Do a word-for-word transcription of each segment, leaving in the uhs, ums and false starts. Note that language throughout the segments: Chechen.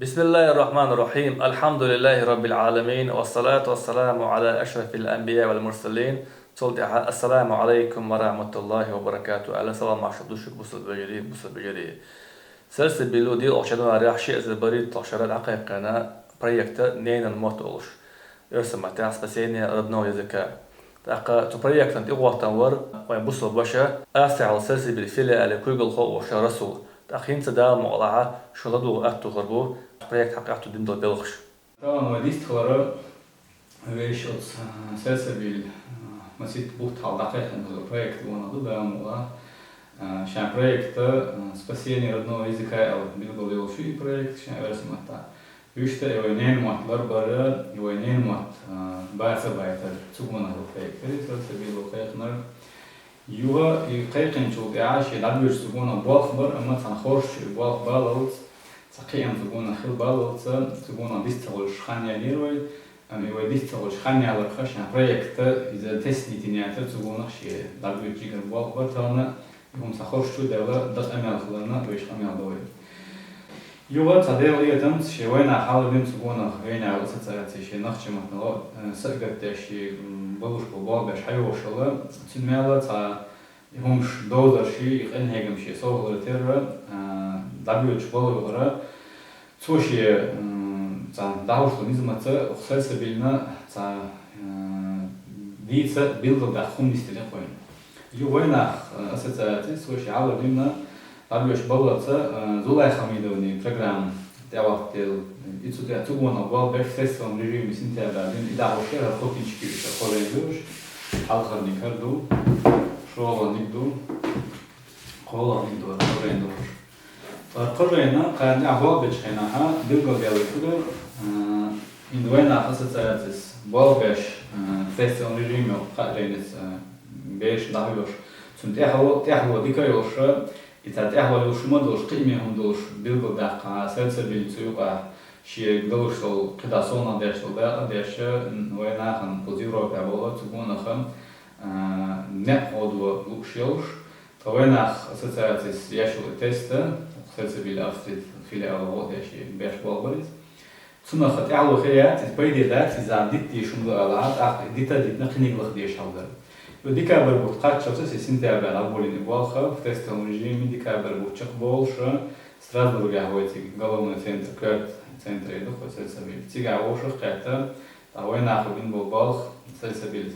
بسم الله الرحمن الرحيم. الحمد لله رب العالمين. والصلاة والسلام على أشرف الأنبياء والمرسلين. Цул тӀехьа: «Ассаламу алейкум ва рахматуллахи ва баракату», аьлла, салам-маршал ду шуьга, бусалба вежарий, бусалба йижарий. Сальсабило диълагӀча январь ши эзар бархӀитталагӀча шера дӀакхайкхийна проект «Ненан мотт» олуш. Оьрсийн маттахь «Спасение родного языка». ТӀаккха цу проектан тӀехӀоттам вар вайн бусалба ваша, Австрехьа йолча Сальсабилан филиала куьйгалхо а волуш Расул. ТӀаккха хӀинца, Дала мукъалахь, шун ладугӀу аьтту хир бу цу проект хьакъехьа дина долу белхаш. Тахана вай дистхилар вешан оцу, а, Сальсабилан, а, масийтта бутт хьалха дӀакхайкхина долу проект вон ду, Дала мукъалахь. А, шен проект, а, «Спасение родного языка» аьлла билгалдолуш ю и проект шен оьрсийн маттахь. Вуьшта и вай ненан мотт ларбар, и вай ненан мотт, а, бац а байтар, цу гонах проект ю и Сальсабило кхайкхинарг. Юха и кхайкхинчул тӀаьхьа шен дӀабоьдуш цу гонах болх бар, амма цхьана хорша чу и болх баллалц, цхьа кхиам цу гонах хила баллалц, цу гонах дист ца хуьлуш хан яьллера вай, амма и вай дист ца хуьлуш хан яларх шен проект иза теснитина яцара цу гонах шен дӀабоьдуш жигара болх бар тахана, и хӀума цхьа хорша чу а даьлла, дӀа къамел хиларна, вешан къамел дан вай. Юха цхьа Делан лаамца шен вайнах хьалабина цу гонах, вайнехан ассоциаци шен нохчийн маттана, э, са а гатдеш, шен, м, балуш болу болх беш хьайогӀуш хилла, цуьнан мел цхьа и хӀумаш довзар шен, и къинхьегам шен совгӀат терра, э, дӀабоьдуш болу юхара. Цо шен, м, цхьа дӀахьош долу низамца оха Сальсабилна цхьа, э, дийца билгалдаккха хӀума нисделира вайна. Ю вайнах, э, ассоциаци, цо шен хьалабина, дӀабоьдуш баллалц, э, Зулай Хамидовни программа тӀехӀоттаделла. И цу тӀе-, цу гонах болх беш, в тестовом режиме сентябрь бина, и дӀахьош яра хӀокхуьнчу куьйгаш, кхо жайна ду уьш, хьалхарниг хӀара ду, шолгӀаниг ду, кхоалгӀаниг ду, кхо жайна ду уьш. ХӀара кхо жайна кхарна тӀехь болх бечу хенахь билгалдаьлла хилла, а, хӀинца вайнах ассоциацис болх беш, а, в тестовом режиме кхаа жайнаш, а, бераш дӀахьош. Цунна тӀаьхьо, тӀаьхьо дика а йолуш, и цхьа тӀаьхьо йолуш ма долуш, кхиаме хӀума долуш билгалдаккха, Сальсабилна цу юкъахь шен далуш долу кхидӀа совнаха деш долу дакъа а деш, м, вайнахана кхуза Европехь болу цу гонах, а, некъ хьодан лууш йолуш. Ткъа вайнах ассоциацис еш йолу и тест, Сальсабилан Австрин филиалан гӀо а деш, беш болх бара иза. Цунах тӀаьхьо хир яц, иза пайде дац, иза дитта дезаш хӀума ду аьлла, тӀаккха дита а дитина, кхиниг лаха дезаш хьал дара. Ю декабрь бутт кхаччалц, и сентябрь дӀаболийна и болх, в тестовом режиме декабрь бутт чекхболуш, Страсбургехь вай цига головной центр, коьрта центр эр ду-кх вай Сальсабилан. Цигахь вовшах а кхетта, ткъа вайнах бина болу болх, Сальсабилан,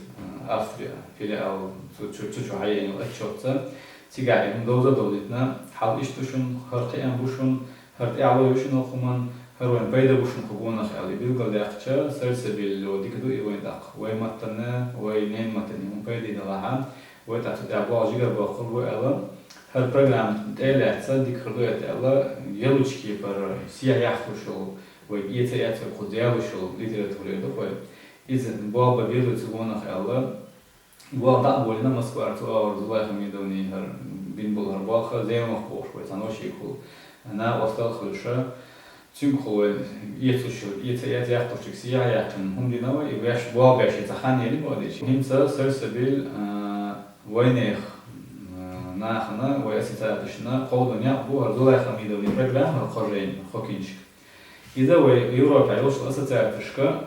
а, Австрин филиал, цу, цу, цу чу хьаеана йолу отчётца, цигахь и хӀума довза а довзийтина, хьал иштта ду шуна, хӀара кхиам бу шуна, хӀара тӀаьхьо ю шуна хӀокху хӀуманна, хӀара вайна пайда бу шуна кху гонах аьлла, и билгалдаьккхича, Сальсабило дика ду и вайна тӀаккха. Вайн маттана, вайн ненан маттана и хӀума пайде далахь, вай тӀаккха цу тӀехь болх жигара боккхур бу аьлла, хӀара программа тӀе а лаьцна, дика хир ду это аьлла, ялучу кепара сехьа яхкуш йолу, вайга эца а эцна кхуза ялуш йолу литература эр ду-кх вай. Иза болх бан беза цу гонах аьлла, болх дӀа а болийна, Москвара цу агӀор Зулай Хамидовни хӀара бина болу хӀара болх, Зеламха бохуш вай цхьана вешихула, накъосталла а хуьлуш, цуьнгахула вай эцуш, эца а эцна, яхкушчуьнга сехьа а яьккхина хӀума дина вай, и веш болх беш и цхьа хан елира вай дича. ХӀинца Сальсабилан, а, вайнехан, а, нахана, вай ассоциацешна кховдо некъ бу хӀара Зулай Хамидовни программа, хӀара кхо жайна, хӀокхуьнчу. Иза вай Европехь йолчу ассоциацешка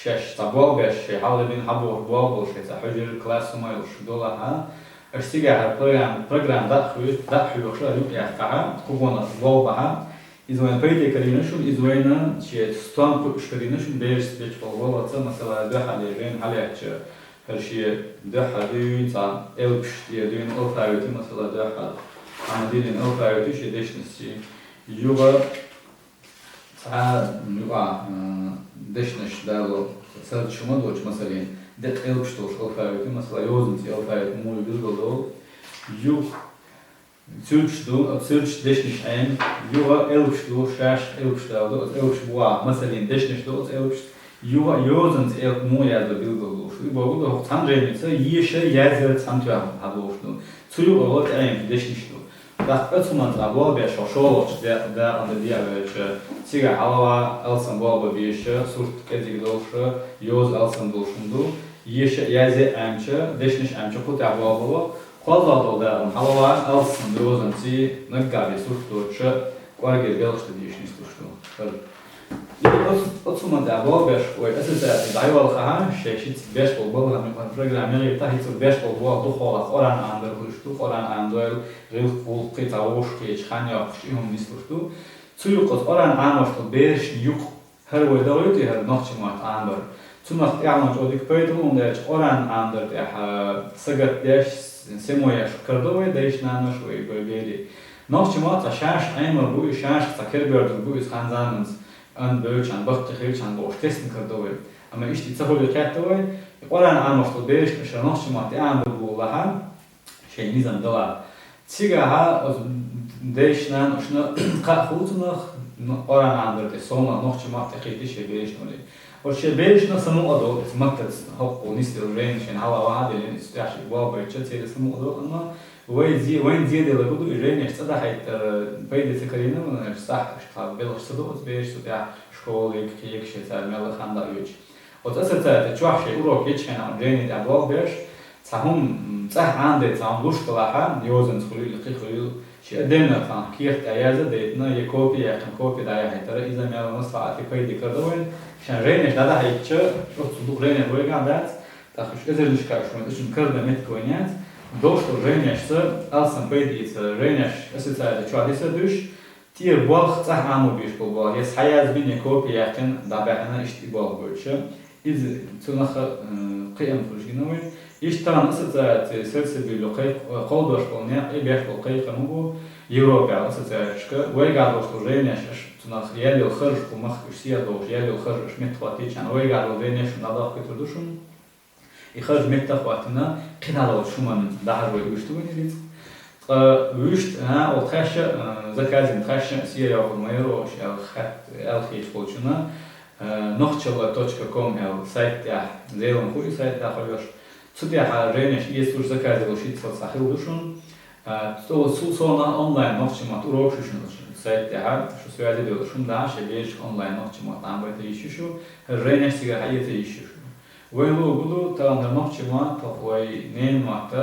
шаьш цхьа болх беш, шайн хьалхабина хьабохур болх болуш, шайн цхьа хьуьжар, класс хӀума йолуш долахь, аша цигахь хӀара программа, программа дӀа а хьоьжуш, дӀа а хьоьхуш, юкъ яьккхахь, кху гонах болх бахь, иза вайна пайде карийна шуна, иза вайна шен стом кхуьуш карийна шуна, берашца бечу болу болхаца, масала, дуьххьара дерг вайна хьалаьцча, хӀара шен дуьххьара дуьйна цхьа элпаш тӀе дуьйна алфавит ю, масала, дуьххьара Ахьмадиллин алфавит ю шен дешнашца. Юха цхьа, м, юкъа, а, дешнаш дало, сардаш хӀума доцуш, масале, декъа элпаш долуш алфавит ю, масала, йозанца алфавит муха ю билгалдолу. Юха цуьрташ ду, оцу цуьрташ дешнаш Ӏема, юха элпаш ду, шаьш элпаш дало, оцу элпаш бухахь, масале, дешнаш ду оцу элпашца, юха йозанца элп муха яздо билгалдолуш. И бохург ду, хӀокху цхьана жайница еша, язъяр цхьана тоьхна хьадолуш ду. Цу юкъа гӀо тӀеӀемчу дешнаш ду. ТӀаккха оцу хӀуманца болх беш, хьо шолгӀачу дакъа, дакъа дан дехьаваьлча, цигахь хьалаван алсам болх бан безаш, сурт кӀезиг долуш, йоза алсам долуш хӀума ду. Еша, язъе Ӏемча, дешнаш Ӏемча кху тӀехь болх бан боху. КхозлагӀа долу дакъана хьалаван алсам йозанций, наггахь бен сурт доцуш, кӀоргера белхаш дан дезаш нислуш ду. ХӀара. И оц-, оцу ма тӀехь болх беш, вай ассоциаци дӀайолхахьа, шайн шиц беш болу балхана юкъара программа яхийтахь, хӀинца беш болу болх дукхахьолахь Къуръан Ӏамадар хуьлуш ду, Къуръан Ӏамадойла, гӀиллакх-гӀуллакхий, цхьа вовшахкхеташ хан йоккхуш, и хӀума нислуш ду. Цу юкъа оцу Къуръан Ӏамош долу берашна юкъа хӀара вай догӀуьйту, хӀара нохчийн мотт Ӏамабар. Цунах тӀаьхьа чӀогӀа дика пайда луш, хӀунда аьлча Къуръан Ӏамадар тӀехь сагатдеш, сема еш карадо вай дайша-наноша, вай, вай берий. Нохчийн мотт цхьа шаьш Ӏемар бу, и шаьш цхьа кербердур бу иза хан-заманца, ан бевлчхьана, баккхий хилчхьана бохуш тесна карадо вай. Амма иштта и ца хуьлий кхетта вай, и Къуръан Ӏамош долу берашна аша нохчийн мотт тӀеӀамабар бу лахьа, шайн низам далахь. Цигахьа оцу дайша-наношна кхаъ хуьлу цунах, ну, Къуръан Ӏамадар тӀе совнаха нохчийн мотт тӀекхетий шайн берашна олий. Оцу шайн берашна самукъа долу, иза маттаца хӀокху нисделла жайна шайна хьалха вахьа а деллина, иза тӀехь шиъ болх байтича, церан самукъа долу, амма вай зе-, вайна зеделла гу ду, и жайнаш цӀа дахьийта, э, пайда ца карийна, ванаш сахь, тхан белхаш ца до оцу бераш цу тӀехь школе, кхечу шайн цара мелла хан дӀа оьцуш. Оцу ассоциаци чохь шайн урок ечу хенахь жайни тӀехь болх беш, цхьа хӀума, м, цӀахь Ӏамаде цхьа хӀума луш далахьа, йозанца хуьлийла, кхин хуьлийла, ши а денна цхьа кехат тӀехь яза а дайтина, я копи яьккхина, копи дӀаяхьийтара, иза мел маслаӀате пайде карадо вайн, шайн жайнаш дӀадахьийтича, оццул дукха жайнаш вайгахь дац, тӀаккха уьш эзарнашкахь уьш вайн, уьш кардан меттиг вайн яц, долуш долу жайнашца алсам пайда эца, жайнаш ассоциаци чохь диса дуьш, тӀера болх цӀахь Ӏамо беш болу болх, я схьаязбина, я копи яьккхина, дӀабаьхьина, иштта и болх гойтуш. Иза цунах, э, кхиам хуьлуш гина вай. Иштта тахана ассоциаци сельсобилю кхайкх-, э, кхолдош болу некъ, и беш болу кхайкхам бу Европехь ассоциацешка. Вайгахь долуш долу жайнаш аша цунах ял йолу харж кху махка уьш сел долуш, ял йолу харж аша меттахӀоттийчхьана, вайгахь долу жайнаш шуна дӀадохкуьйтур ду шуна. И харж меттахӀоттийна, кхидӀа долчу хӀуманна дахьаш вай вуьшта вайн рицкъ. Ткъа вуьшта, а, оха тхаьшша, а, заказина тхаьшша а сел йоккхур ма яра оха аьлла хет-, аьлла хеташ болчунна, а, нохчалла точка ком аьлла сайт тӀехь, Зелан хуий сайт тӀехь хьоьжуш. Цу тӀехь жайнаш эцалуш, заказ йолуш йицлуш цхьа хила ду шуна. А, цо-, цул совнаха онлайн нохчийн мотт урокаш ю шуна сайт тӀехь, шу связи долуш хӀума дахьа, шайн берашка онлайн нохчийн мотт Ӏамабайта йиш ю шу, хӀара жайнаш цигара хьаэца йиш ю шуна. Вайн лугу ду, тахана нохчийн мотт, вай ненан мотт,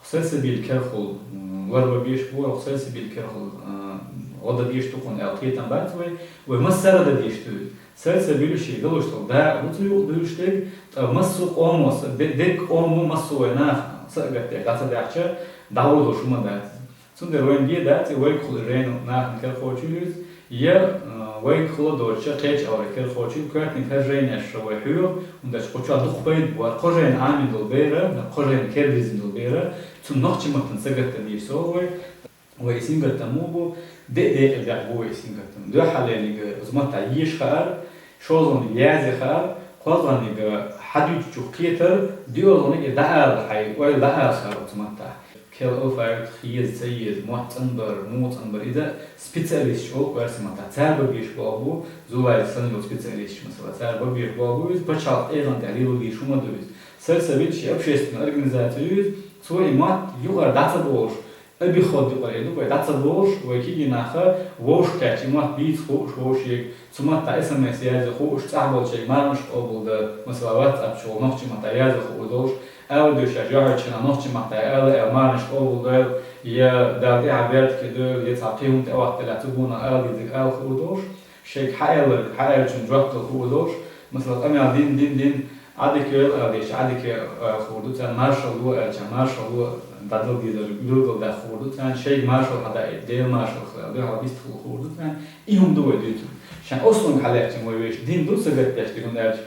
сельсобиль керахула, м, ларба беш бу, сельсобиль керахула, а, гӀо дан деш ду кхунна аьлла кхетам бац вай, вай массара а дан деш ду иза. Сельсобиль шен далуш долу дакъа ду цу юкъа дуьллуш дерг, ткъа массо а къомо, де-, дерриг къомо, массо а вай нах са а гатдеш дӀа ца даьхча, дӀагӀур долуш хӀума дац. Цундела вайна де дац, и вайгахула жайна нахана кара кхочуьйтур ю иза, я, а, вайгахула доцуша кхечу агӀор кара кхочуьйтур, коьртаниг хӀара жайнаш вай хьоьху, хӀунда аьлча кху чохь дукха пайда бу, кхо жайна Ӏамийна долу бер а, кхо жайна кара дизина долу бер а, цунна нохчийн маттана сагатдан дийр ца олу вай. Вай и сингаттам муха бу, де а декъе бехк бу вай и сингаттам. Доьххьалерниг оцу маттахь еша хаар, шолгӀаниг язъян хаар, кхоалгӀаниг хьадуьйцучух кхетар, доьалгӀаниг и дӀаала хьайн ойла дӀаала хаар оцу маттахь. Кхел алфавит хеза, ца еза, мотт цӀанбар, муха цӀанбар, иза специалисташ олу оьрсийн маттахь. Цара бан беш болх бу, Зулай санна йолу специалисташ, масала, цара бан беш болх бу иза, пачхьалкх тӀегӀан тӀехь лело дезаш хӀума ду иза. Сельсобиль ши общественная организация ю иза, цо и мотт юкъара дӀа ца бохуш, обиход юкъара эр ду вай, дӀа ца бохуш, вай кегий наха вовшахкхетча и мотт бийца хууш вовшега, цу маттахь эс эм эс язъян хууш, цӀахь болчерга марханаш къобалдан, масала, WhatsApp чу нохчийн маттахь язъян хуур долуш, ала дуьйш шаьш йохьуьйтуш хенахь нохчийн маттахь ала аьлла марханаш къобалдойла, я Далла тӀаьхьа беркате дойла, я цхьа кхин хӀума тӀеоттаделахь цу гонах ала дезарг ала хуур долуш, шайга хьааьлларг, хьааьллачунна жоп дала хуур долуш, масала, къамел дин, дин, дин, Ӏадика йойла аьлла дезча, Ӏадика йойла хуур ду царна, маршалла ло аьлча, маршалла ло, дӀадала дезарг билгалдаккха хуур ду царна, шайга маршалла хьадаийта, Дела маршалла хила аьлла, дуьхьал вист хила хуур ду царна. И хӀума ду вай дуьйцург. Шайн ослунга хьалаьцча вай вешан дин ду сагатдеш дерг, хӀунда аьлча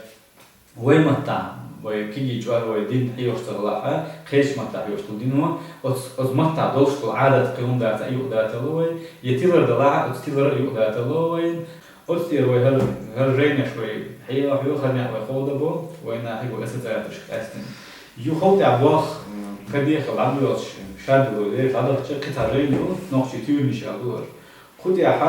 вай маттахь, вай кегий чкъор вай дин хьоьхуш ца хилахь, кхечу маттахь хьоьхуш долу дино, оцу, оцу маттахь долуш долу Ӏадат кхин хӀума дац а юкъадаталла вай, я тилар далахь а, оцу тилар а юкъадаталла вай. Оцу тӀера вай хӀара, хӀара жайнаш вай хьеха хьоьху, хӀара некъ вай кховда бо, вай нахе вай ассоциацешка къаьстина. Юха тӀехь болх, м, кадехал дӀадоьлхуш, шадолу лераш дӀадахча, кхин цхьа жайна ю, нохчийн туьйранаш аьлла ду аша. Кху тӀехь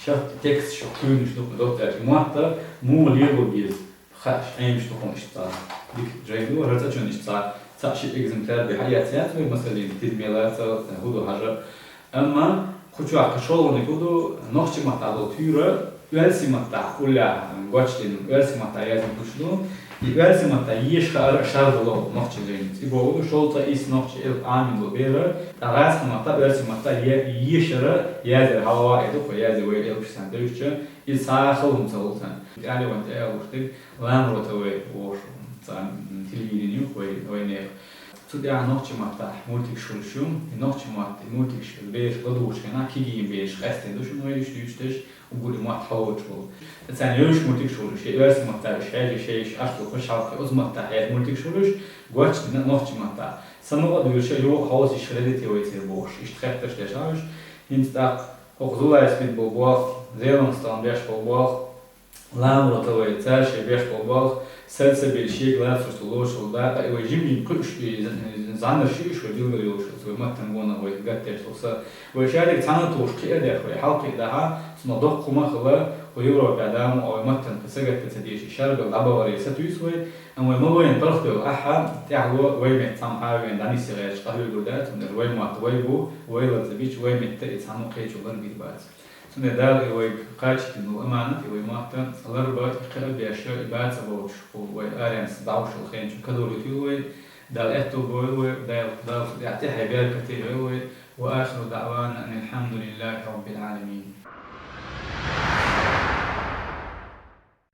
шаьш текст шу туьйранаш ду, доццуьнца мотт муха лело беза. Хаа, Ӏемаш ду хьуна иштта цхьа дика жайна ду, хӀара цӀа чунна иштта цхьа, цхьа ши экземпляр бен хьаэца яц вай, масаллин, тидамелаца, хӀу ду хьажа. Амма кху чохь кхин шолгӀаниг хӀу ду, нохчийн маттахь долу туьйра, оьрсийн маттахь уллехь гочдина, оьрсийн маттахь яздина кхуьш ду. И оьрсийн маттахь ешаш хаар а шаргӀа ло нохчийн жайнаш. И боху ду, шовзткъе исс нохчийн элп Ӏамийна бу бер, ткъа гӀазкхийн маттахь, оьрсийн маттахь е-, ешар, язъяр хьалха а ду, кхо язъяр вай элпашца девзача, иза схьа хала хӀума ца хуьлу царна. ТӀаьхьа вайн тӀе а луш дерг, Ламротовой вовшах, цхьа, м, телевидени ю вай, вайнехан. Цу тӀехь нохчийн маттахь мультикаш хуьлуш ю, и нохчийн мотт, и мультикаш бераш ладугӀучу хенахь, кегийрхой бераш къаьсттина ду шуна вай уьш дуьйцуш дерш, уггар и мотт хьалоцуш волу. Царна йолуш мультикаш хуьлуш, шен оьрсийн маттахь уьш хьежа, шен уьш аш ду пачхьалкхе, оцу маттахь хьежа мультикаш хуьлуш, гочдина нохчийн маттахь. Сан мукъа а дуьйлуш, юха хьовса, иштта хила дитий вай церан бохуш, иштта хеттарш деш Ӏаш. ХӀинца тӀаккха хӀокху Зулайс бина болу болх, Зелимхан беш болу болх, Ламротовой, цара шайн беш болу болх, Сальсабиль шега лацарш ду лоцуш долу дакъа, и вай жим-жим кхуьуш, и з-, зӀанарш ю уьш вай билгал йолуш, вай маттана гонах вай гатдеш долу са. Вай шадерг цхьаьна тухуш кхиа а деш, вай хьалакхиа дахьа, цунах доккха хӀума а хилла, кху Европехь, Дала мукъ лахь, вай маттана кхин сагатдан ца дезаш, шарбелла дӀабахаре сатуьйсу вай, амма вай ма вайна паргӀатбевлла ахьа, тӀаьхьало вай метта цхьамма хьан а веана дӀанисъян гӀерташ къахьоьгур дац, хӀунда аьлча вай мотт вай бу, вай лаза бича, вай метта и цхьаммо кхечо ларбийр бац. Цундела Дала и вайга кхачийтина долу аманат, и вай мотт ларба, и кхиа а беш, и баца боцуш, кху вай аренца дӀахьош йолу хенчу кадолуьйтийла вай, Дала аьтто бойла вай, Дала, Дала цу тӀехь тӀаьхье беркате йойла вай. Ва ахиру даъвана анил хьамдулиллахи раббил Ӏаламин.